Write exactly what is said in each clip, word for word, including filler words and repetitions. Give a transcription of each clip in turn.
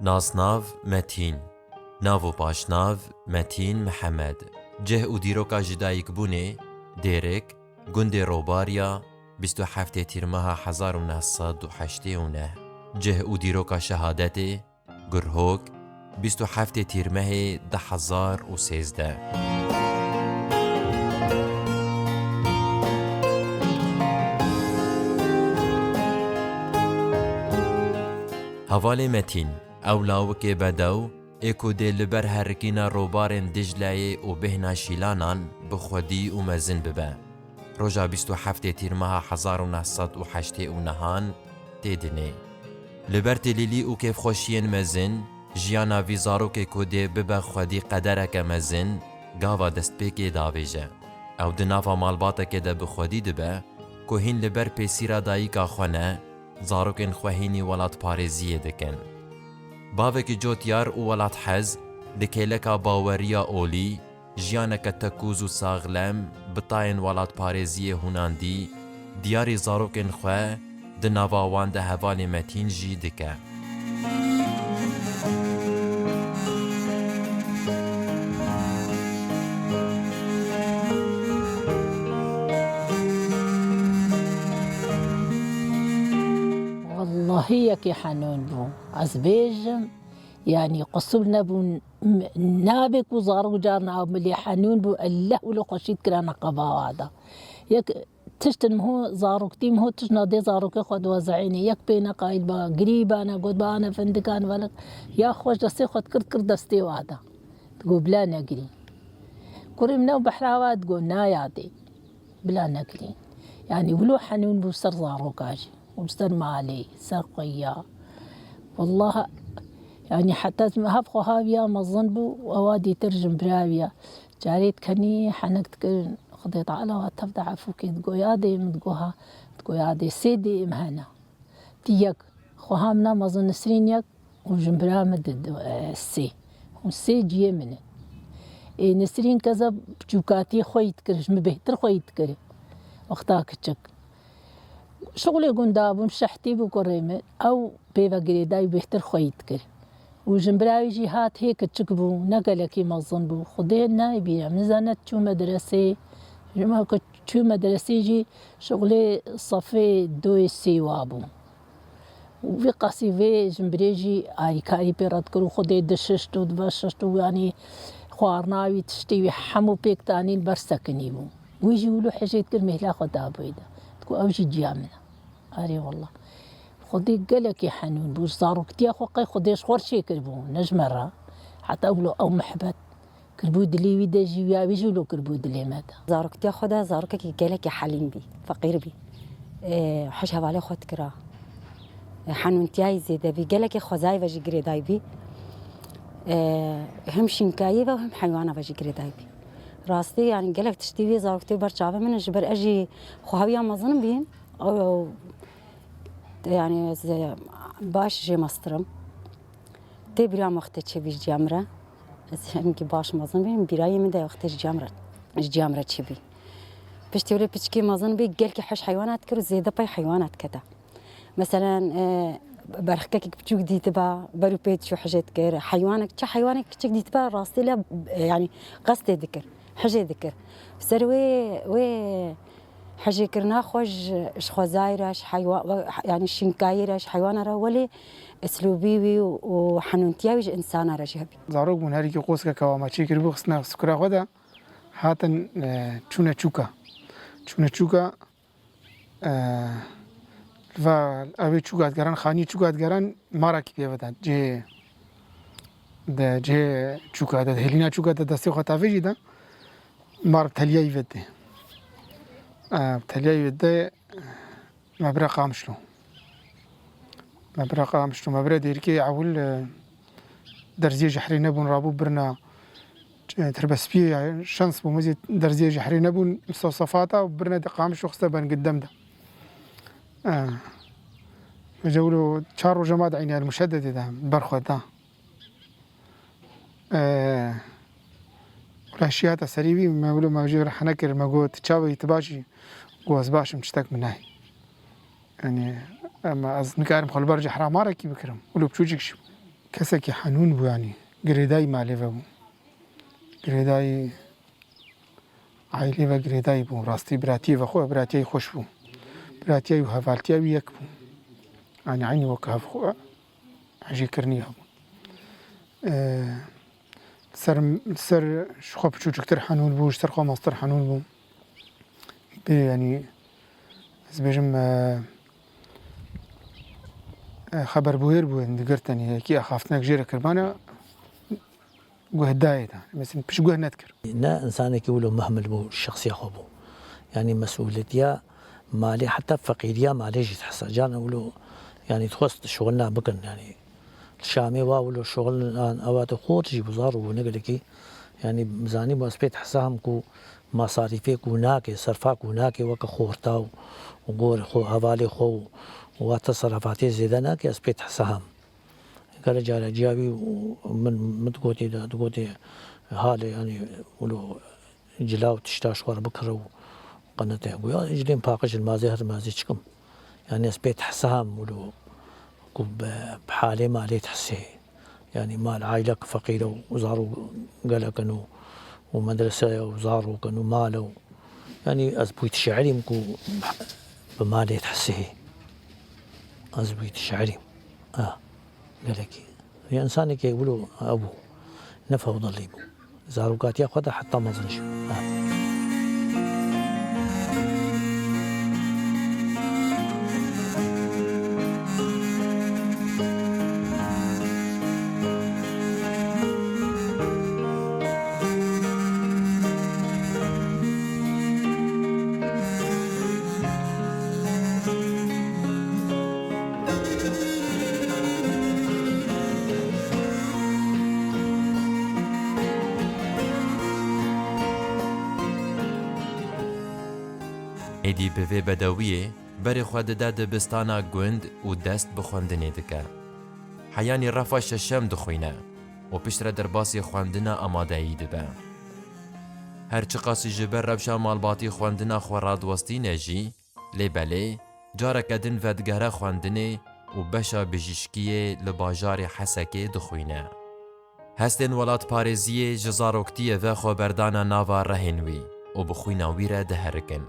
Nasnav: Metîn. Nav û paşnav: Metîn Mihemed. Cih û dîroka ji dayikbûnê: Dêrik, gundê Robariya, bîst û heftê Tîrmeha hezar û neh sed û heştê û neh. Cih û dîroka şehadetê: Gurhok, bîst û heftê Tîrmehê du hezar û sêzdeh. Hevalê Metîn, ew lawikê bedew ê ku dê li ber herikîna robarên Dicleyê û bêhna şîlanan bi xwedî û mezin bibe, roja bîst û heftê Tîrmeha hezar û neh sed û heştê û nehan tê dinê. Li ber tilîlî û kêfxweşiyên mezin, jiyana vî zarokê ku dê bibe xwedî qedereke mezin, gava destpêkê davêje. Ew di nava malbateke de bi xwedî dibe ku hîn li ber pêsîra dayika xwe ne, zarokên xwe hînî welatparêziyê dikin. Bavekî cotyar û welathez, di kêleka baweriya olî, jiyaneke tekûz û saxlem, bi tayên welatparêziyê hûnandî, diyarî zarokên xwe di nava wan de hevalê Metîn jî dike. Wellahî yekî henûn bû. Ez bêjim, yanî qisûr nebûn, m-, nabê ku zarok carna ew milê henûn bû, elleh wilo xweşî dikirana qebawa da. Yek tiştin miho zaroktî miho tiştna dê zarokê xwe diwezeyînê. Yek pê neqayîl ba, girî bana, got ba ane findikan velik. Ya xweş destê xwe dikir, dikir destê wa da. Digo bila negirî. Kurê min ew behra wa digo nayadê. Bila nekirî. Yanî wilo henûn bû ser zaroka jî û ser malê, ser xuya. Wallah, yanî heta hev xwe haviya mezin bû, ewa dîtir jinbiraviya. Carê dikenî henek dikirin, Xwedê Teala wa tev de efû kê, digo yadê min, digo ha, digo yadê sê dê em hene. Ti yek, xweha min a mezin Nisrîn yek û jinbira min di, di, e, sê. Hûn sê ciyê min in. Ê Nisrîn keza çûkatî xwe yî dikir, ji min bêhtir xwe yî dikir. Wexta kiçik. Şixulê gunda bûm, şehtî bû kurê min. Ew pê ve girêdayî bêhtir xwe yî dikir. Û jinbira wî jî hat hê kiçik bû, ne gelekî mezin bû. Xwedê nayê bîra min, zane çû medresê. Ji me ku çû medresê jî şixulê sefê doyê sê wa bû. Û vî qasî vê jinbirê jî arîkarî pê re dikir û xwedê dişişt û diveşişt û, yanî, xwarina wî, tiştê wî hemû pêk tanîn, ber sekinî bû. Wî jî wilo hejê dikir, mêhla xwe dabûyê de. Digo ew jî ciya min e. Arê wallah. Xwedê gelekî henûn bû. Zaroktiya xwe qey Xwedê ji xwe re çêkiribû, ne ji me re. Heta wilo ew mihbet. Kirbû dilê wî de jî, ya wî jî wilo kirbû dilê me de. Zaroktiya xwe de zarokekî gelekî helîm bî, feqîr bî. Ê, hej hevalê xwe dikira. Ê, henûntiyayî zêde bî. Gelekî xwezayê ve jî girêdayî bî. Ê, him şînkayê ve him heywana ve jî girêdayî bî. Rastî, yanî gelek tiştî wî zaroktiya ber çavê min e, ji ber ez jî xwe hewiya mezin bîm. Ew, ew, yanî ez, e, baş jê mestir im. Tê bîra min wextê çêbî ji ciya min re. Ez hemkî baş mezin bîm, bîrayê min de wextê ji ciya min re, ji ciya min re çêbî. Piştî wilo piçkî mezin bî, gelkî hej heywana dikir û zêde pey heywana dikete. Meselen, e, berxikekî piçûk dîtiba, ber û pê diçû hejê dikir. Heywanek, çi heywanek kiçik dîtiba, rastî le, e, yanî qestê dikir, hejê dikir. Ser wê, wê hejêkirina xwe ji, ji xwezayê re, ji heywa-, yanî şînkayê re, ji heywana re, welê eslûbî wî û, û henûntiya wî ji însana re jî hebî. Zarok bûn, herîkî qoskeke wa me çêkiribû, xistine sukura xwe de, hatin, e, çûne çûka. Çûne çûka, e, va ew ê çûka digeran, xanî çûka digeran, marekî pê ve de, cihê, de, cihê çûka de, hêlîna çûka de destê xwe tavê jî de, mar bi teliyayî ve dê. E, bi teliyayî ve dê, me bire Qamişlo. Me bire Qamişlo, me bire Dêrikê ewil, e, derziyê jehrê nebûn, rabû birina, e, tirbespiyê ya şans bû, mizê derziyê jehrê nebûn, sefsefata û birine de Qamişlo xiste ben gindem de. E, Vêce wilo çar roja ma de eynî el muşeddedê de berxwe da. E, Wila şiyata serî wî, me wilo me jê re hene kir, me got, "Tu çawa yî, tu baş î?" Got, "Ez baş im, tiştek min nayê." Yanî, em, ez nikarim xwe li ber cehra marekî bikirim. Wilo biçûcik jî bû. Kesekî henûn bû, yanî girêdayî malê ve bû. Girêdayî aîlê ve girêdayî bû. Rastî biratiyê ve xwe, biratiyê xweş bû. Biratiyê û hevaltiya wî yek bû. Yanî eynî wek hev xwe hejêkirinî hebû. Ee, ser, ser ji xwe piçûçiktir henûn bû, ji ser xwe mestir henûn bû. Bê, yanî, ez bêjim, e, e, xeberbûyêr bû, digirtin, yekî axaftinek jê re kiribana, guh dayê da. Mesela, piş guh nedikir. Ne insanekî wilo mehmil bû, şexsiya xwe bû. Yanî, mesûliyetiya malê, heta feqîriya malê jî dihesa. Can wilo, yanî, dixwest şixulna bikin, yanî, Şamê wa wilo şixul an ewa te xort jî bizar û ne gelekî, yanî, bizanî bû ez pê dihesa hem ku masarîfê ku nake, serfa ku nake weke xorta û, û gorê xwe, hevalê xwe û, û wa teserefatê zêde nake, ez pê dihesa hem. Gele care ciya wî û min, min digotê de, digotê halê, yanî, wilo cila û tişta ji xwe re bikire û qenete. Goya ji lê paqij, li mazê her mazê çikim. Yanî ez pê dihesam wilo ku bi, bi halê malê dihesê. Yanî mal aîlek feqîr e û zarok gelek in û, û medrese ye û zarok in û mal e û, yanî ez bûyt şairîm ku bi malê dihesê. Ez bûyt şairîm. Ha, gelekî. Ya insanekî wilo ew bû. Ne fewdalî bû. Zarokatiya xwe de heta mezin jî. Ha. Êdî bi vê bedewiyê berê xwe dide dibistana gund û dest bi xwendinê dike. Heyanî refa şeşem dixwîne û piştre derbasî xwendina amadeyî dibe. Her çiqasî ji ber rewşa malbatî xwendina xwe radiwestîne jî, lê belê careke din vedigere xwendinê û beşa bijîşkiyê li bajarê Hesekê dixwîne. Hestên welatparêziyê ji zaroktiyê ve xwe berdana nava rehên wî û bi xwîna wî re diherikin.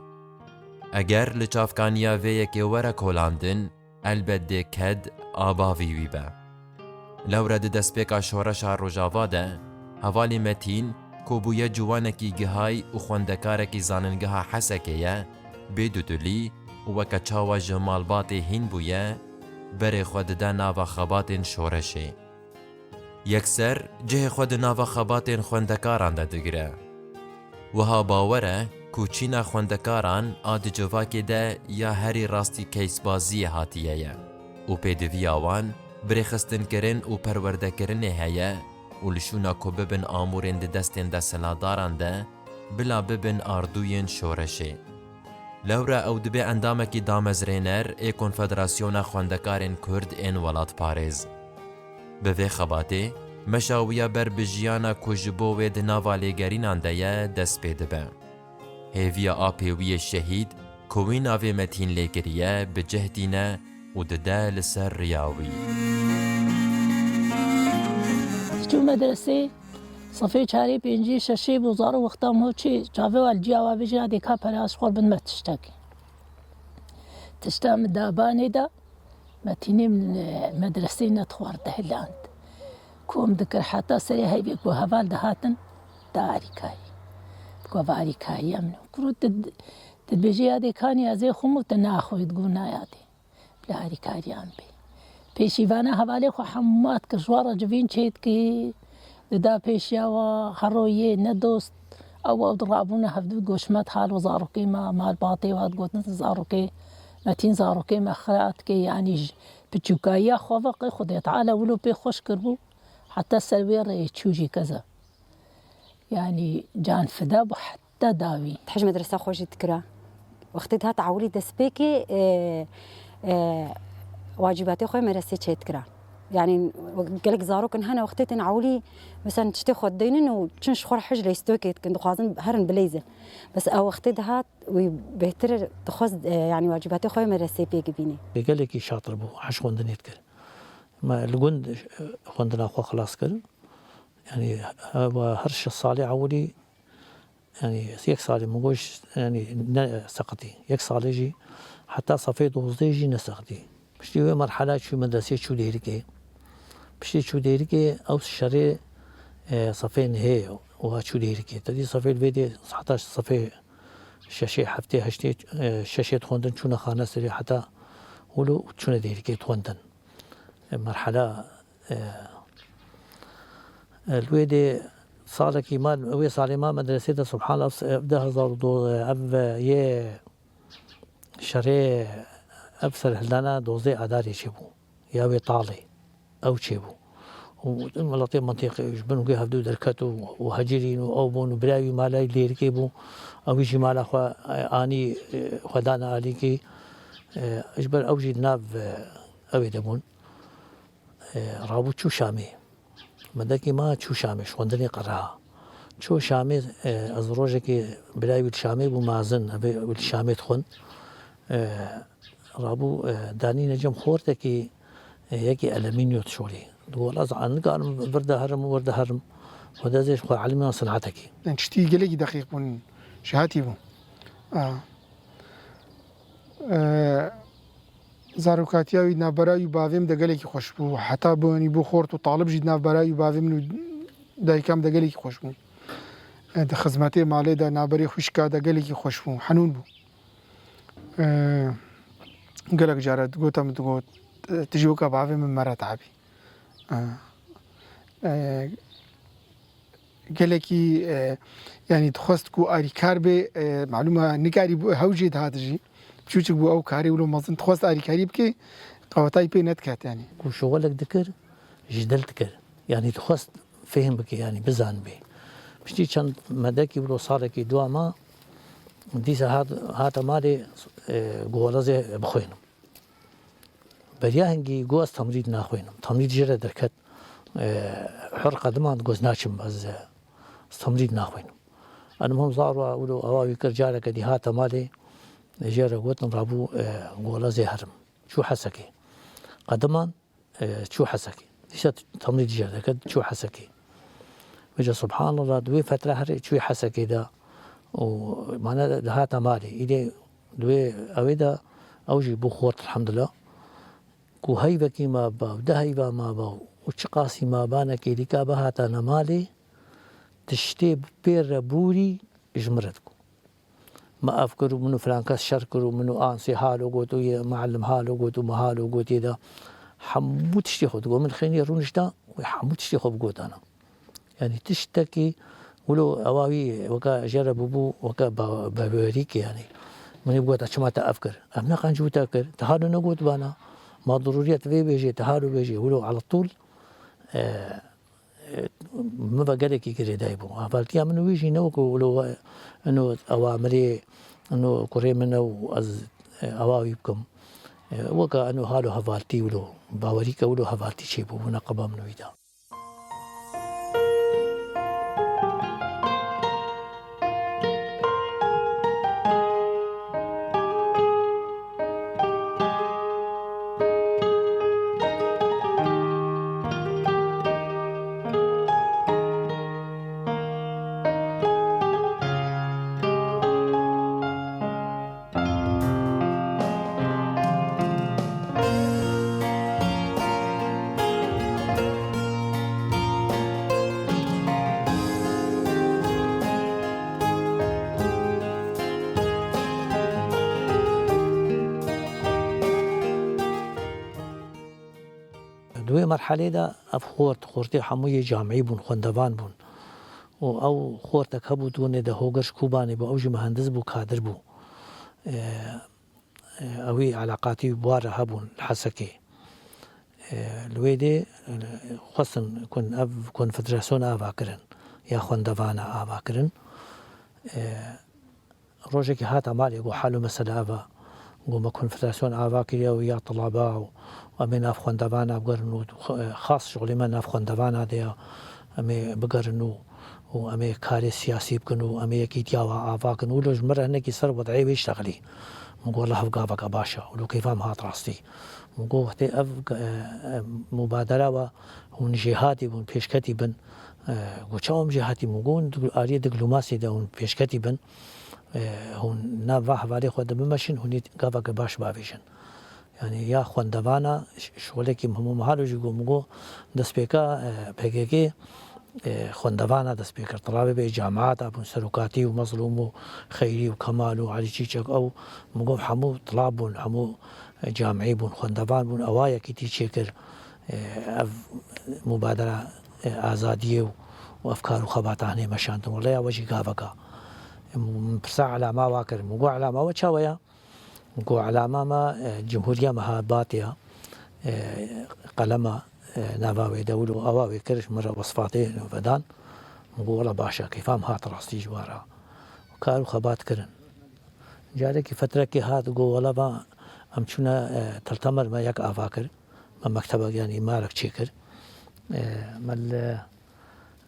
Eger li çavkaniya vê yekê were kolandin, elbet dê ked a bavî wî be. Lewre di destpêka şoreşa Rojava de, hevalê Metîn, ku bûye ciwanekî gihay û xwendekarekî zaningeha Hesekê ye, bê dudilî û weke çawa ji malbatê hîn bûye, berê xwe dide nava xebatên şoreşê. Yekser cihê xwe di nava xebatên xwendekaran de digire. Wiha bawer e ku çîna xwendekaran a di civakê de ya herî rastî keysbaziyê hatiye ye û pêdiviya wan bi rêxistinkirin û perwerdekirinê heye û li şûna ku bibin amûrên di destên desthilatdaran de bila bibin ardûyên şoreşê. Lewra ew dibe endamekî damezrêner ê Konfederasyona Xwendekarên Kurd ên Welatparêz. Bi vê xebatê, meşa wî ya ber bi jiyana ku ji bo wê di nava lêgerînan de ye, dest pê dibe. Hêviya apê wî yê şehîd, ku wî navê Metîn lê kiriye, bi cih tîne û dide li ser riya wî. Çû medresê, sifê çarê, pêncî, şeşê bû, zaro wexta min çê çavê wa li ciya wa bêjin, ya dê ka pere ez xwe bin me tiştekî. Tişta min da banê de, Metînê min, e, medresê nedixwar dihiland. Kom dikir heta serê heyvê ku heval dihatin, da arîkayî. Ku va arîkayî em ne. Kuro tu, tu dibêjî ya dê kanî ez ê xwim û tu naxwî, digo na ya dê. Bila harîkariyan bê. Pêşîvana hevalê xwe hema dikir, ji wan re civîn çêdikî, dida pêşiya wa, hero yê ne dost. Ew, ew dirabûne hevdu, goşmet hal û zarokê me, malbatê wa digotin, zarokê Metîn, zarokê me xira dikê, yanî ji piçûkayiya xwe ve qey Xwedê Teala wilo pê xweş kiribû, heta ser wê rêyê çû jî keze. Yanî can fida bû heta dawî. Hej medresa xwe jî dikira. Wextê dihat ewilî destpêkê, e, e, wacîbatê xwe medresê çê dikira. Yanî gelek zarok in hene wextê tên ewilî, mesela tiştê xwe dideynin û çin ji xwe re hej leyistokê dikin, dixwazin herin bileyzin. Bes ew wextê dihat wî bêhtir dixwest, e, yanî wacîbatê xwe medresê pê bibînê. Gelekî şatir bû, hej xwendinê dikir. Me li gund xwendina xwe xilas kir. Yanî, ewa her şeş salê ewilî, yanî yek salê min got, yanî ne seqitî. Yek salê jî heta sefê dozdeh jî ne seqitî. Piştî wê merhela çû medresê, çû Dêrikê. Piştî çû Dêrikê ew şerê, e, sefê nehê û ha çû Dêrikê. Te dî sefê li vê dê heta sefê şeşê, heftê, heştê, e, şeşê dixwendin, çûne xaneserê heta wilo çûne Dêrikê dixwendin. E, merhela, e, e, li wê dê salekî ma, wê salê ma medresê de, subhanallah, ev, ev du hezar û deh, ev, e, yê şerê, ev serhildana dozdeh Adarê çêbû. Ya wê talê ew çêbû. Û welatê mintîqê ji bin wê hevdû derket û, û hecirîn û ew bûn û birayê wî mala Dêrikê bû. Ewî jî mala xwe, e, anî, e, xwe dane alîkî. E, ji ber ew jî di nav, e, ewê de bûn. E, rabû çû Şamê. Mendekî ma çû Şamê, ji xwendinê qereha. Çû Şamê, e, ez rojekê birayê wî li Şamê bû mezin, ev ê wî li Şamê dixwend. E, rabû, e, danîne cem xortekî, e, yekî elemînyo dişolî. Digot, ez nikarim vir de herim, wir de herim. Xwedê ez ê ji xwe elimînan sinetekî. Em tiştî gelekî deqîq bûn, ji hatî bû. A. E, Zarokatiya wî navbera wî bavê min de gelekî xweş bû. Heta bû, yanî bû xort û talib jî navbera wî bavê min û dayika min de gelekî xweş bû. E, di xizmetê malê de navberê xwişka de gelekî xweş bû. Henûn bû. E, gelek care digota min digot, e, tu jî weka bavê min mere tabî. E, e, Gelekî, e, yanî dixwest ku arîkar bê, e, malûm e, nikarî bû, hewcê dihat jî. Çûçik bû ew karê wilo mezin, dixwest arîkarî bike, qewetayî pê nediket yanî. Ku şoxelek dikir, ji dil dikir. Yanî dixwest fêhm bike, yanî bizanibê. Piştî çend medekî wilo salekî dua ma, dîsa hat, hate malê, e, gola zê bixwînim. Beriya hingî got, ez temrîd naxwînim. Temrîd jê re derket. E, hur qediman got, ez naçim, ez, e, ez temrîd naxwînim. Enim him zar wa wilo ewa wî kir, careke dî hate malê, jê re gotin, rabû, e, gola zê herim. Çû Hesekê. Qediman, e, çû Hesekê. Dîsa temrîd jê re derket, çû Hesekê. Vêca subhanallah, di wê fetre herê çûyê Hesekê de û, mane, dihata malê. Îdê di wê ewê de ew jî bû xort, elhamdulillah. Ku heyvekî ma ba, du heyva ma ba û çiqasî ma banekê dîka bihatane malê, tiştê bi pê re bûrî ji min re digot. Me ev kir û min û filan kes şer kir û min û ansê halo got û yê muallim halo got û me halo got yê de hemû tiştê xwe digot. Min xênî rûnişta wê hemû tiştê xwe bigotana. Yanî tiştekî wilo ewa wî weke jê re bûbû, weke ba-, bawerîkê yanî. Min ê bigota, çima te ev kir? Ev ne qenc û te kir? Te halo negot bana. Ma dirûriyet vê bêjê, te halo bêjê. Wilo ala tûl, e, e, min ve gelekî girêdayî bû. Hevaltiya min û wî jî ne weke wilo we, ino ewa mirê, ino kurê min e û ez, e, ewa wî bikim. E, weke ino halo hevaltî wilo, bawerîke wilo hevaltî çêbû, bûne qeba min û wî de. Di wê merhelê de ev xort, xortê hemû yê camî bûn, xwendevan bûn. Û ew xortek hebû, di winê de Hoger ji Kobanê bû, ew jî muhendis bû, kadir bû. E, e, ew ê eleqatî wî bi wan re hebûn li Hesekê. E, li wê dê, e, xwestin ku ev konfederasyon ava kirin, ya xwendevana ava kirin. E, Rojekî hata malê, got, hal û mesele ev e. Got, me konfederasyon ava kiriye û ya tilaba û em ê nav xwendevana bigerin û xas şixulê me nav xwendevana de ya. Em ê bigerin û, û em ê karê siyasî bikin û em ê yekîtiya wa ava kin. Wilo ji min re hinekî ser wed'ê wê şixulî. Min got, "Wela hev gaveke baş e." Wilo keyfa min hat rastî. Min got, "Wextê ev, e, e, mubadera we hûn jêhatî bûn, pêşketî bin." E, got, "Çawa em jêhatî?" Min got, "Hûn di aliyê dîplomasiyê de hûn pêşketî bin. E, hûn nav va hevalê xwe de bimeşin, hûn ê gaveke baş bavêjin." Yanî ya xwendevana ş-, şolekî hemû mehalo jî got, min got, destpêka, e, P K K, e, xwendevana dest pê kir. Tilabê bê cemaata bûn, Serokatî û Mezlûm û Xeyrî û Kemal û Elî Çîçek ew, min got, hemû tilab bûn, hemû, e, camî bûn, xwendevan bûn, ewa yekîtî çêkir, e, ev mubadera, e, azadiyê û, û ev kar û xebata hinê meşandin. Wele ya we jî gaveka. Min pirsa elama wa kir. Min got, "Elama we çawa ya?" Got, "Elama me, e, Cumhuriya me ha batiya, e, qelema, e, nava wê de wilo awa wê kir, ji min re wesfatê vedan." Min got, "Wela baş e, keyfa min hat rastî ji we re." Kar û xebat kirin. Carekî fetrekê hat, got, "Wela va em çûne, e, Teltemer me yek ava kir. Me mektebek, yanî îmarek çêkir. E, me li,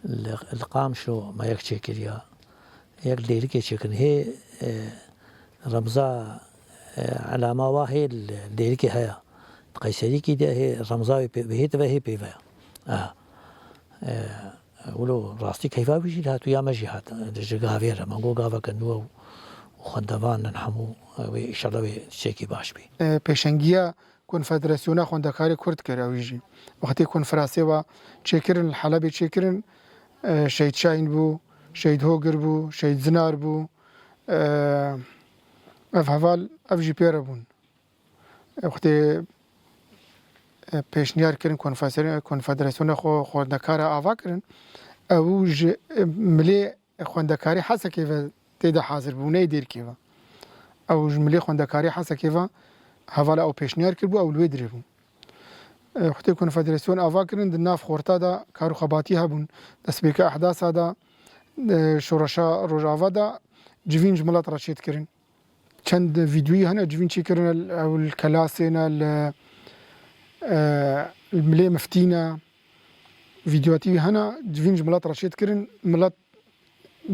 li, li Qamişlo me yek çêkiriya." Yek lêrikê çêkirin. Hê, e, remza, e, elama wa hê li lêrikê heye. Di Qeyserîkî de hê remza wê pê, hê dibe hê pê ve. Aha. E, wilo rastî keyfa wî jî hat û ya me jî hat. Ji gavê re me got gaveke nû ew xwendevan in hemû, e, wê îşallah wê tiştekî baş bî. E, pêşengiya Konfederasyona Xwendekarê Kurd kir ew jî. Wextê konferansê wa çêkirin, li Helebê çêkirin, e, Şehîd Şahîn bû, Şehîd Hogir bû, Şehîd Zinar bû. E, ev heval, ev jî pê re bûn. E, wextê, e, pêşniyar kirin konfesere-, Konfederasyona Xwe-, Xwendekara ava kirin, ew ji, e, milê xwendekarê Hesekê ve tê de hazir bû, neyê Dêrikê ve. Ew ji milê xwendekarê Hesekê ve hevala ew pêşniyar kiribû, ew li wê dirê bû. E, wextê konfederasyon ava kirin, di nav xorta de kar û xebatî hebûn. Destpêka ehdasa de, e, şoreşa Rojava de civîn ji milet re çêdikirin. Çend vîdyoyî hene civîn çêkirine, ew li kelasê ne, li, e, li milê miftî ne. Vîdyoyatî wî hene, civîn ji milet re çêdikirin, milet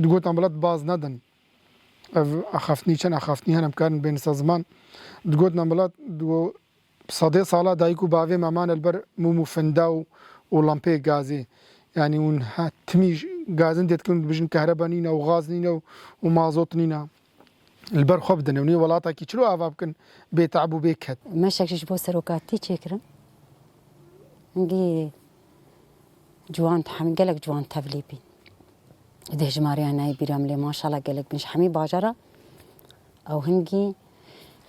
digotin milet baz nedin. Ev axaftinî, çend axaftinî hene, em karin bên ser ziman. Digotin milet, digo, sedê sala dayik û bavê me mane li ber mûm û finda û, û lampeyê gazê. Yanî hûn he, timî j-, gazin dê dikin, dibêjin kehreba nîne û gaz nîne û, û mazot nîne. Li ber xwe bidin. Ew nê welatekî çilo ava bikin bê te'b û bê ked. Meşek jî ji bo serokatî çêkirin. Hingî ciwan, hem gelek ciwan tevlî bîn. Di hejmariya nayê bîra min lê maşallah gelek bîn ji hemî bajara. Ew hingî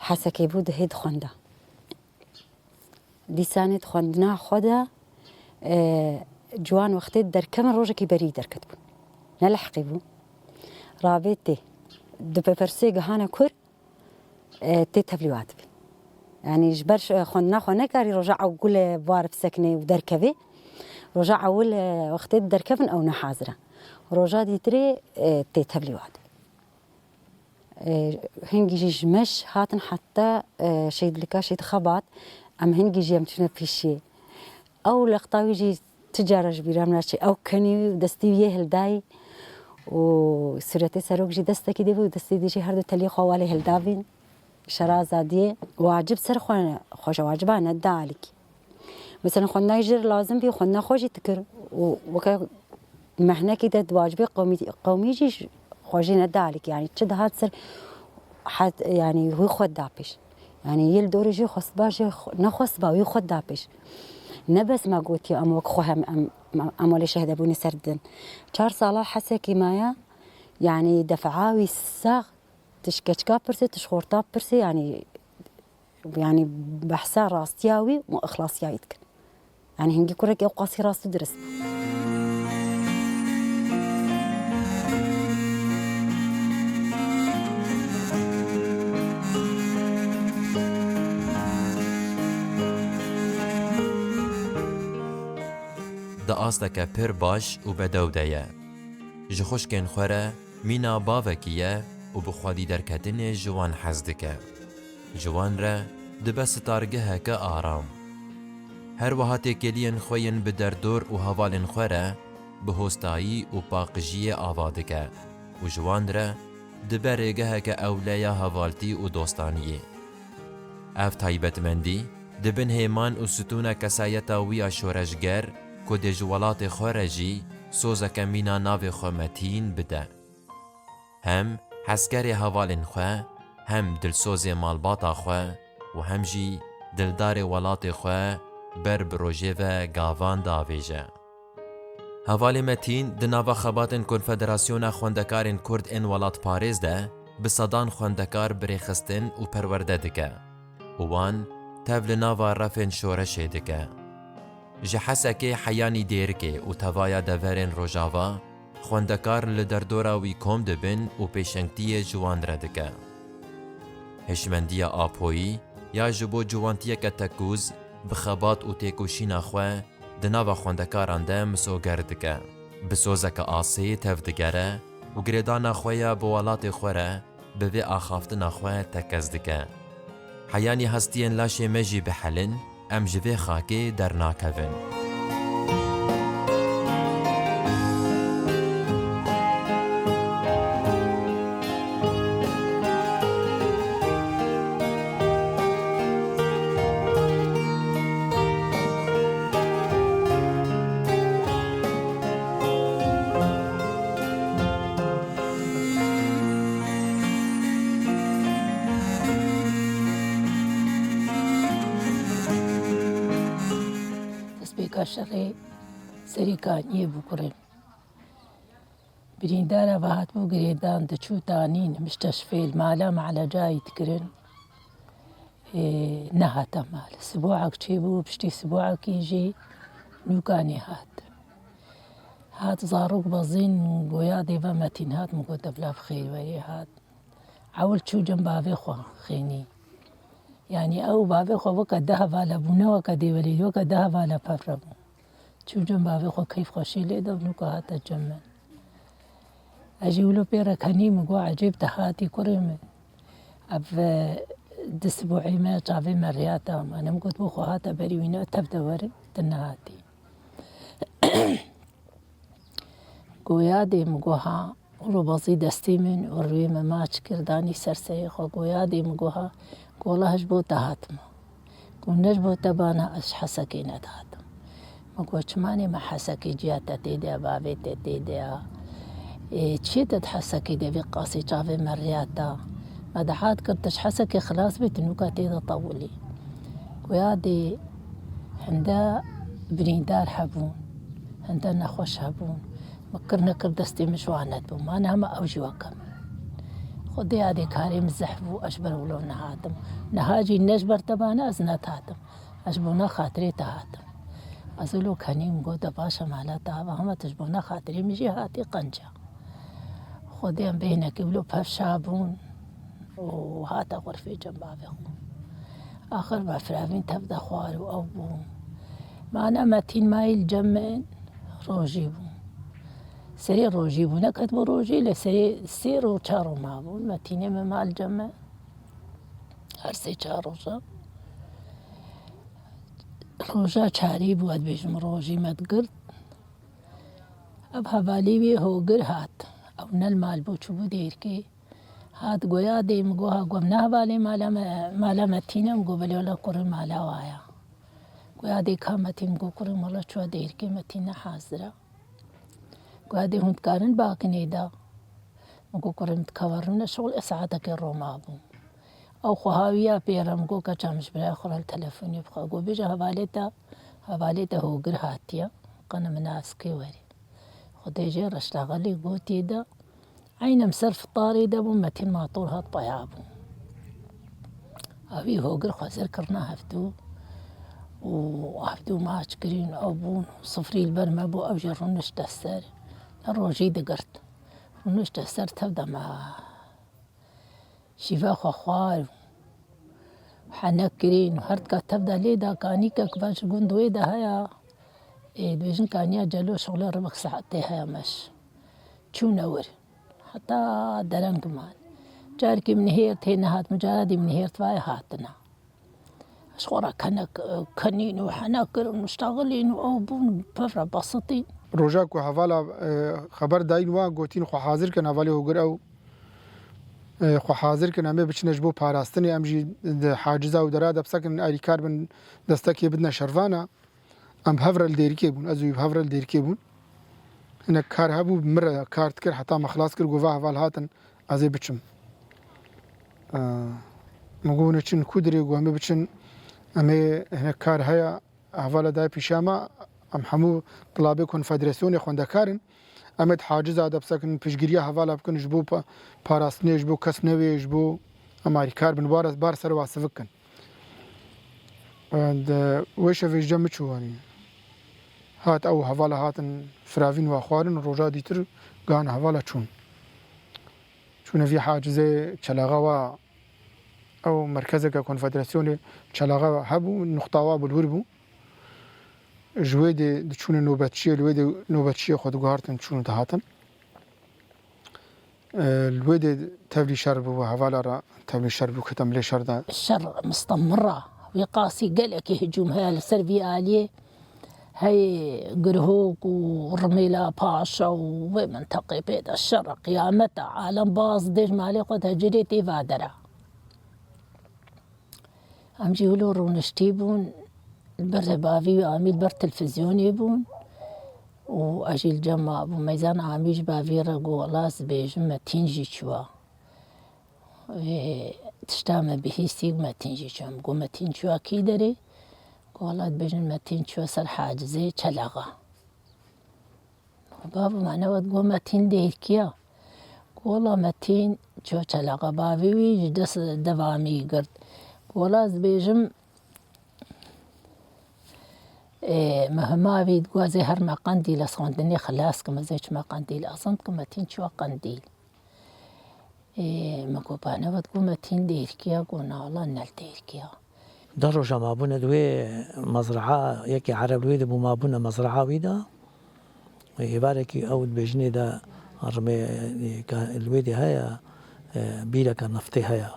Hesekê bû, dihê dixwenda. Dîsanê di xwendina xwe de, e, ciwan wextê derkevin rojekî berî derketibûn. Nelehqî bû. Ravê tê. Di pepersê gihane kur, e, tê tevlî wa dibî. Yanî ji ber, e, xwendina xwe nekarî roja ewil e bar bisekine û derkevê. Roja ewil, e, wextê derkevin ew ne hazir e. Roja dîtirê, e, tê tevlî wa dibî. E, hingî jî ji meş hatin heta, e, şehîdlika Şehîd Xebat, em hingî jî em çûne pêşiyê. Ew lexta wî jî ti cara ji bîra min naçe. Ew kenî wî û destî wî yê hildayî û sûretê serok jî destekî dê bû û destê dî jî her du teliyê xwe walê hildavîn. Şera azadiyê wacib ser xwe, xwe ji waciba neda alîkî. Mesela xwendina jê re lazim bî, xwendina xwe jî dikir û weke mehnekî de di wacibê qewmî, qewmî jî xwe jî neda alîkî. Yanî çi dihat ser het, yanî wî xwe da pêş. Yanî yê li dorê jê xwestba jê xwe, nexwestba wî xwe da pêş. Ne bes me gotiye em wek xwe hem em, em, em welê şehde bûne ser din. Çar sala Hesekî maya, yanî defea wî sax, tu ji keçika pirsê, tu ji xorta pirsê, yanî, yanî behsa rastiya wî û ixlasiya wî dikin. Yanî hingî kurek ew qasî rast û dirist bû. Di asteke pir baş û bedew de ye. Ji xwişkên xwe re mîna bavekî ye û bi xwedî derketinê ji wan hez dike. Ji wan re dibe sitargeheke aram. Her wiha têkiliyên xwe yên bi derdor û hevalên xwe re bi hostayî û paqijiyê ava dike û ji wan re dibe rêgeheke ewle ya hevaltî û dostaniyê. Ev taybetmendî di bin hêman û stûna kesayeta wî ya şoreşger ku dê ji welatê xwe re jî sozeke mîna navê xwe Metîn bide. Hem hezkerê hevalên xwe, hem dilsozê malbata xwe û hem jî dildarê welatê xwe ber bi rojê ve gavan davêje. Hevalê Metîn di nava xebatên Konfederasyona Xwendekarên Kurd ên Welatparêz de bi sedan xwendekar birêxistin û perwerde dike û wan tev li nava refên şoreşê dike. Ji Hesekê heyanî Dêrikê û tevaya deverên Rojava, xwendekar li derdora wî kom dibin û pêşengtiyê ji wan re dike. Hişmendiya Apoyî ya ji bo ciwantiyeke tekûz bi xebat û têkoşîna xwe di nava xwendekaran de misoger dike. Bi sozeke asê tev digere û girêdana xwe ya bi welatê xwe re bi vê axaftina xwe tekez dike. Heyanî hestiyên laşê me jî bihelin, em ji vê xakê dernakevin. Destpêka şerê serî kaniyê bû kurê. Birîndara ve hatibû girêdan, diçû tanîn, müsteşfê, li mala me'lecayî dikirin. Ê, nehate mal. Sibo'ek çêbû, piştî sibo'ekî jî nûka nêhat. Hat zarok bezîn, goya dê ve Metîn hat, min got, "Evla bi xêr werê." Hat. Ewil çû cem bavê xwe xênî. Yanî ew bavê xwe weke deh hevala bû, ne weke dê welê, weke deh hevala pevre bû. Çû cem bavê xwe keyf xweşî lê da û nûka hate cem min. Ez jî wilo pê re kenî, min got, "Ecêb te hatî kurê min." Ev, e, di sibo'ê me çavê me riyata me. Min got, "Bo xwe hate berî wî ne, tev de were, tu nehatî." Goya dê min got, "Ha." Û robazî destê min û rûyê min maç kir, danî ser serê xwe. Goya dê min got, "Ha." Gola ez ji bo te hatime. Got, "Ne ji bo te bana, ez ji Hesekê nedihatim." Min got, "Çima nê me Hesekê ciya te tê de, bavê te tê de ya? Ê, çiyê te di Hesekê de vê qasê çavê me riya te? Me dihat kir, tu ji Hesekê xilas bê, tu nûka tê de tewilî." Goya dê hinde birîndar hebûn, hinde nexweş hebûn. Min kir nekir destê min ji wan nedibû. Ma niha me ew jî weke min. Xwedê ya dê karê min zehf bû, ez ji ber wilo nehatim. Niha jî ne ji ber te bana ez nedihatim. Ez ji bona xatirê te hatim. Ez wilo kenî min got, "De baş e, mala te ava hema tu ji bona xatirê min jî hatî qenca." Xwedê em bêhnekî wilo pevşa bûn û hate xurfê cem bavê xwe. Axir me firavîn tev de xwar û ew bû. Mane Metîn mayî li cem min rojî bû. Serê rojî bû, neketibû rojî, lê serê sê roj çar roj mabû. Metînê min ma li cem min her sê çar roja. Roja çarî bû, ez dibêjim rojî me digirt. Ev hevalê wê hogir hat. Ew ne li mal bû, çûbû Dêrikê. Hat goya dê min got, "Ha, got, ne hevalê mala me, mala Metîn e?" Min got, "Belê, wela kurê mala wa ya." Goya dê ka Metîn? Min got, "Kurê mala çûya Dêrikê, Metîn ne hazir e." Goya dê hûn dikarin bakinê de? Min got, "Kurê min dikeve rûne şixul, ê saetekê roma bû." Ew xwe hawiya pê re, min got, "Keça min ji birayê xwe re li telefonê bixwe." Got, "Bêje hevalê te, hevalê te hogir hatiye, qene min naskê werê." Xwedê jê reşta xelê gotiye de, Eynî em ser fitarê de bûn, Metîn Mator hat peya bû. Ewî hogir xwezir kirina hevdû û hevdû maç kirîn, ew bûn, sifrî li ber me bû, ew jî rûnişte ser. Ne rojî digirt. Rûnişte ser tev de me şîva xwe xwar û henek kirîn û her tika tev de lê da, kanîkek ve ji gund wê de heya. Ê, dibêjin kaniya Celo şixulê ribik saetê heya meş. Çûne wir. Heta dereng man. Carekî min nihêrt hê nehat, min cara dî min nihêrt vayê hatina. Ji xwe re kenek, e, kenîn û hene kirin û ştaxilîn û ew bûn pevre basitîn. Roja ku hevala, e, xeber dayîn wan gotîn xwe hazir kin, hevalê hogir ew. e, xwe hazir kin, em ê biçine ji bo parastinê, em jî di haciza û dera de bisekin, alîkar bin, destekê bidine şervana. Em bi hev re li Dêrikê bûn, ez û wî bi hev re li Dêrikê bûn. Hinek kar hebû, min re kar dikir, heta me xilas kir, got, va heval hatin, ez ê biçim. E, min got, hûn ê çin ku dirê? Got, em ê biçin, em ê hinek kar heye, hevala dayê pîşa me, em hemû tilabê konfederasyonê xwendekar in. Em ê di haciza de bisekin, piştgiriya hevala bikin ji bo pa-, parastinê, ji bo kes newê, ji bo em alîkar bin, bar, bar ser wa sivik kin. Di wê şevê ji cem min çû, yanî hat ew hevala hatin firavîn wa xwarin, roja dîtir gan hevala çûn. Çûne vî hacizê çelaxa wa, ew merkezeke konfederasyonê çelaxa hebû, nuqta wa bi li wir bû. Ji wê dê diçûne nobetçiyê, li wê dê nobetçiyê xwe diguhartin, çûn û dihatin. E, li wê dê tevlî şer bû, hevala re tevlî şer bû, ketin bilê şer de. Şer mistemir e. Wî qasî gelekî hicûm heye li ser vî aliyê. Hey Girhok û Rimêla Paşa û wê minteqê pê de şer e, qiyamet e. Alem baz dêj malê xwe dihecirê tê va dera. Em jî wilo rûniştî bûn, li ber bavî wî amî li ber televîzyonê bûn û ez jî li cem ma bûm. Meyzan amî ji bavî re got, wela ez dibêjim Metîn jî çûwa. Wê tişta me bihîstî, Metîn jî çûwa. Min got, Metîn çûwa kî derê? Got, wela dibêjin Metîn çûwa ser hacizê çelaxa. Bavo, me ne we digot Metîn dêrkiya. Got, wela Metîn çû çelaxa, bavê wî ji dest devamî girt. Got, wela ez dibêjim, ê, me hema vî digot ez ê herme Qendîl, ez xwendinê xilas kim, ez ê çime Qendîl. Azan dikim Metîn çûwa Qendîl. Ê, min got, ba ne we digot Metîn dêrkiya? Got, na wela ne li dêrkiya. Deh roja mabûne di wê mezraa, yekê ereb li wê de bû, mabûne mezraa wî de. Êvarekî ew dibêjinê de rimê, e, ka li wê de heye, e, bîreke neftê heye.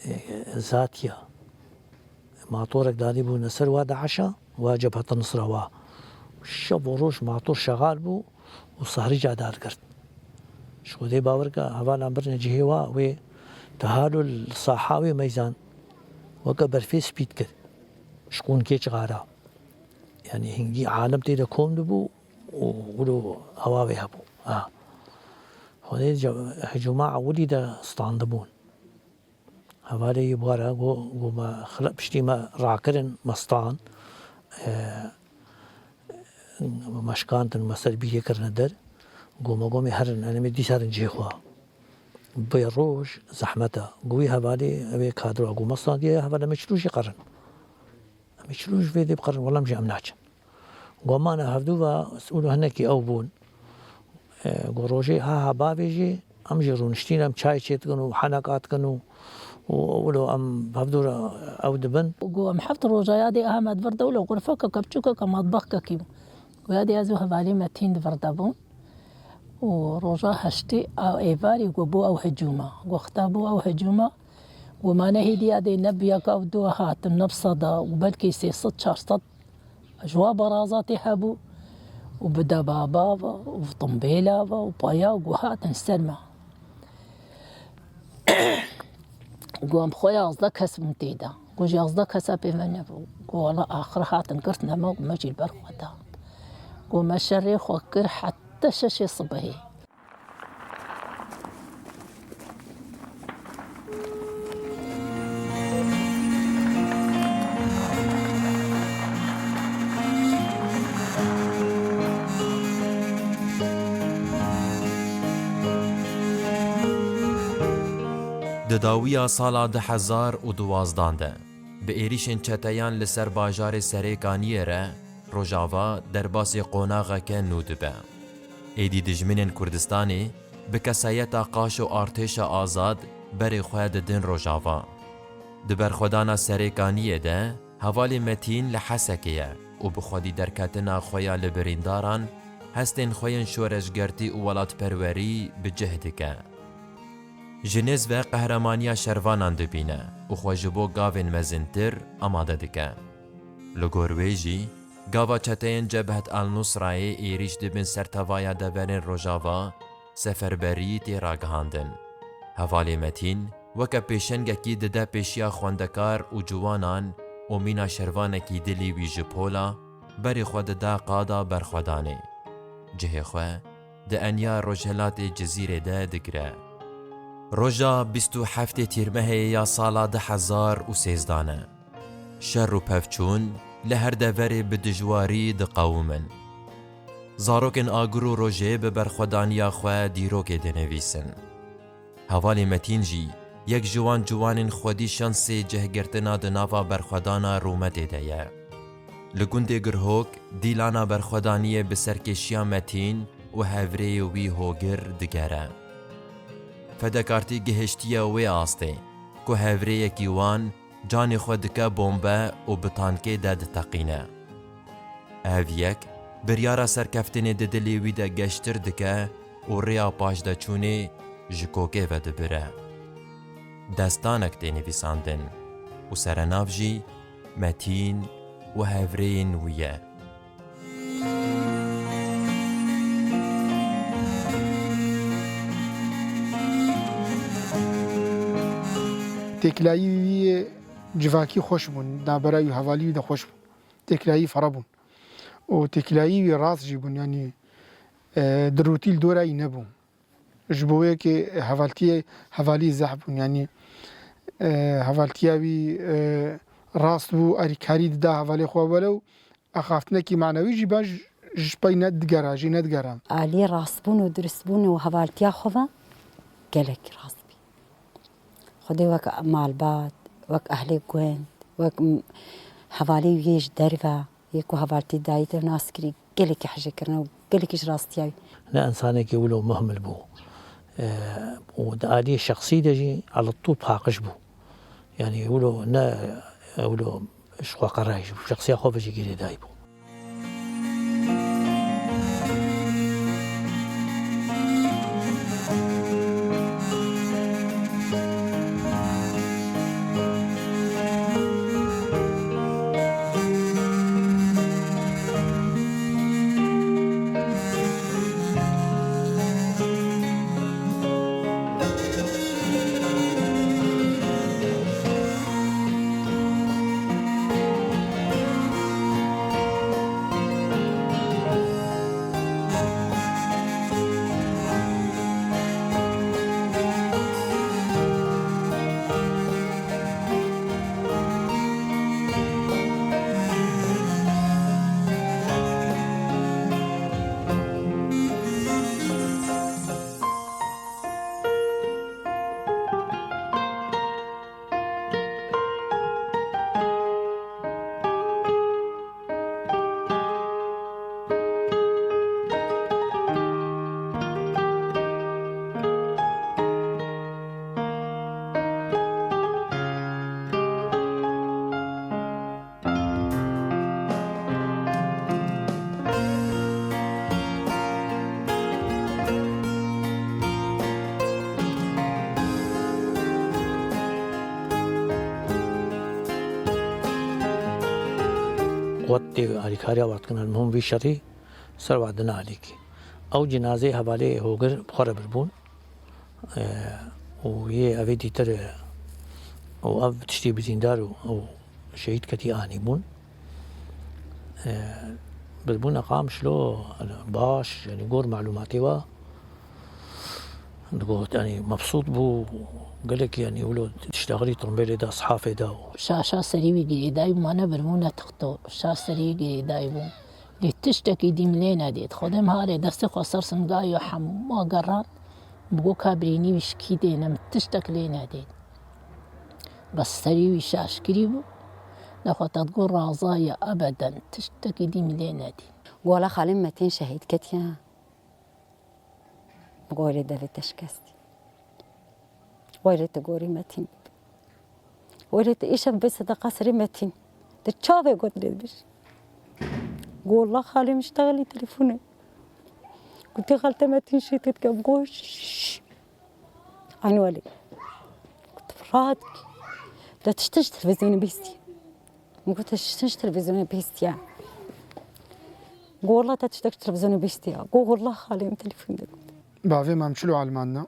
E, zatiya. Matorek dadî bûne ser wa DAIŞa, wa Cebheta Nusra wa. Şev û roj mator şexal bû û sehrî ca dadigirt. Ji Xwedê bawer ke hevalan birine cihê wa, wê tehalul saha wê meyzan weke berfê spî dikir. Ji qûnkê çixara. Yanî hingî alem tê de kom dibû û wilo hewa wê hebû. Ha. Xwedê ce-, hicûma ewilî de standibûn. Hevalê yê bû re got, got me xile-, piştî me rakirin, me stand, e, me şikandin, me ser bîrê kirine der. Got me, got me herin, em ê dîsa herin cihê xwe. Bê roj zehmet e. Got wî hevalê, ew ê kadro, got me standiye, hevalê me çi rojê qerin. Em ê çi roj vê dê biqerin, wela em jî em naçin. Got mane hevdû ve, ûlo hinekî ew bûn. E, got rojê ha ha bavê jî, em jî rûniştîn, em çay çê dikin û heneka dikin û, û wilo em hevdû re ew dibin. Got em heft roja yadê Amed vir de wilo xurfeke kepçûkeke matbexkekî bû. Got yadê ez û hevalî Metîn di vir de bûn. Û roja heştê a êvarî got bû ew hicûma. Got xita bû ew hicûma. Got mane hêdî yadê ne bi yek ew du hatin, ne bi seda û belkî sê sed çar sed ji wa baraza tê hebû û bi debaba ve û timbêla ve û paya û got hatin ser me. Got em xwe yazdeh kes bûn tê de. Got ji yazdeh kesa pê me nebû. Got wela axir hatin girtine me û me jî li ber xwe da. Got me şerê xwe kir heta şeşê sibehê. Di dawiya sala du hezar û duwazdan de, bi êrîşên çeteyan li ser bajarê Serêkaniyê re, Rojava derbasî qonaxeke nû dibe. Êdî dijminên Kurdistanê bi kesayeta qaş û artêşa azad berê xwe didin Rojava. Di berxwedana Serêkaniyê de hevalê Metîn li Hesekê ye û bi xwedî derketina xwe ya li birîndaran hestên xwe yên şoreşgertî û welatperwerî bi cih dike. Ji nêz ve qehremaniya şervanan dibîne û xwe ji bo gavên mezintir amade dike. Li gor wê jî, gava çeteyên Cebhet El Nusrayê êrîş dibin ser tevaya deverên Rojava, seferberî tê ragihandin. Hevalê Metîn weke pêşengekî dide pêşiya xwendekar û ciwanan û mîna şervanekî dilî wî ji pola berê xwe dide qada berxwedanê. Cihê xwe di enya rojhelatê Cizîrê de digire. Roja bîst û heftê Tîrmehê ya sala du hezar û sêzdan e. Şer û pevçûn li her deverê bi dijwarî diqewimin. Zarokên agir û rojê bi berxwedaniya xwe dîrokê dinivîsin. Hevalê Metîn jî yek ji wan ciwanên xwedî şansê cihgirtina di nava berxwedana rûmetê de ye. Li gundê Girhok dîlana berxwedaniyê bi serkêşiya Metîn û hevrêyê wî Hogir digere. Fedekartî gihiştiye wê astê ku hevrêyekî wan canê xwe dike bombe û bi tankê de diteqîne. Ev yek biryara serkeftinê di dilê wî de geştir dike û rêya paşdeçûnê ji kokê vedibire. Destanek tê nivîsandin û serenav jî Metîn û hevrêyên wî ye. Têkilayî wî yê civakî xweş bûn, navbera wî hevalî wî de xweş bûn. Têkilayî fere bûn. Û têkilayî wî rast jî bûn, yanî, e, dirûtî li dora wî nebû. Ji bo wê yekê hevaltiyê, hevalî zehf bûn, yanî, e, hevaltiya wî, e, rast bû, alîkarî dida hevalê xwe, welew axaftinekî manewî jî baş ji pey nedigera, jê nedigera. Aliyê rastbûn û durustbûn û hevaltiya xwe ve gelek rast bî. Xwedê wek malbat, wek ehlê gund, wek m-, hevalê wî yê ji derve, yê ku hevaltî dayî te nas kirî, gelekî hejê kirine û gelekî ji rastiya wî. Ne însanekî wilo muhmil bû. E, û di aliyê şexsî de jî eletû paqij bû. Yanî wilo ne, wilo ji xwe qerayî jî bû. Şexsiya xwe ve jî girêdayî bû. Quwetê alîkariya Wadkirina Mihûn vî şerî ser Wadkirina Alîkî. Ew cinazeyê hevalê Hogir bi xwe re birbûn. E, û yê evê dîtir, e, û ev tiştê bizîndar û, û şehîd ketî anî bûn. E, birbûne Qamişlo, baş, yanî gor malûmatê we digot, yanî mebsût bû, gelek, yanî wilo tiştexilî tirbêlê de, sihafê de. Şaşa serî wî girêdayî bû, ma ne birbûne tixto, şa serî wî girêdayî bû. Lê tiştekî dî min lê nedît. Xwedê min halê destê xwe ser singayê û hema geran, bi go ka birînî wî şikî dêne, min tiştek lê nedît. Bes serî wî şaşkirî bû, nexwe te digot raza ye ebeden, tiştekî dî min lê nedît. Gola xalê Metîn şehîd ketiye. Bi gorê devê te şikestî. Wayre te gorî Metîn. Wayre te îşev bê sedeqa serê Metîn. Te çavê got lê bir. Gola xalê min ştexilî telefone. Gotê xalte Metîn şehîd ketiye. Goş. Aynı wali. Gotim rahat ki. Te tişt tişt televizyonu bihîstiye. Min got, "Te tişt tişt televizyonu bihîstiye." Go, "Wela te tiştek ji televizyonu bihîstiye." Go, "Wela xalê min telefon de got." Bavê me em çilo elmanina.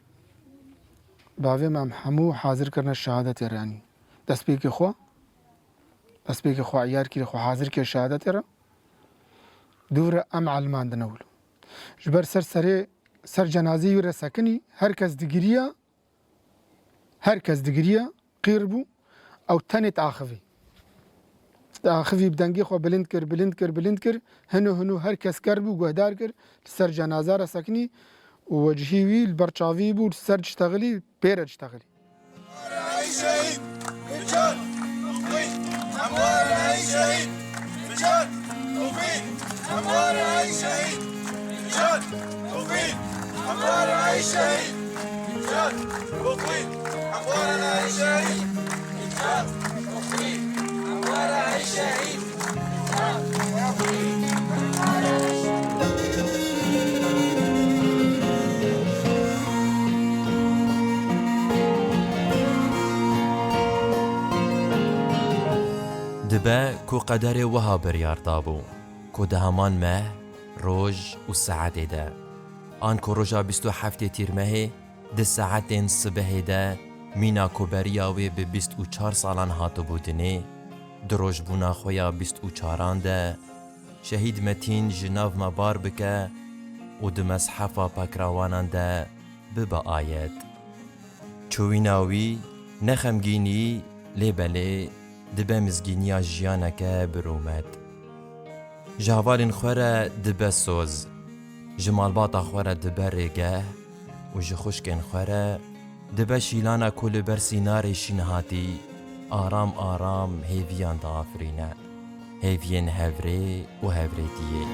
Bavê me em hemû hazir kirine şehadetê re, yanî destpêkê xwe, destpêkê xwe eyar kirî, xwe hazir kir şehadetê re. Dû re em elmandine wilo. Ji ber ser serê, ser cenazeyê wî re sekinî, her kes digiriya, her kes digiriya, qîr bû, ew tenê diaxivî. Diaxivî, bi dengê xwe bilind kir, bilind kir, bilind kir. Hino hino her kes ker bû, guhdar kir, li ser cenaza re sekinî û wecihî wî li ber çavî bû, li ser diştexilî, pê re diştexilî. Dibe ku qederê wiha biryar dabû, ku di heman meh, roj û saetê de, anku roja bîst û heftê Tîrmehê, di saetên sibehê de mîna ku beriya wê bi bîst û çar salan hatibû dinê, di rojbûna xwe ya bîst û çaran de şehîd Metîn ji nav me bar bike û di meshefa pekrawanan de bibe ayet. Çûyîna wî ne xemgînî, lê belê dibe mizgîniya jiyaneke bi rûmet. Ji hevalên xwe re dibe soz, ji malbata xwe re dibe rêgeh û ji xwişkên xwe re dibe şîlana ku li ber sînarê şîn hatî, aram aram hêviyan diafirîne, hêviyên hevrê û hevrêtiyê.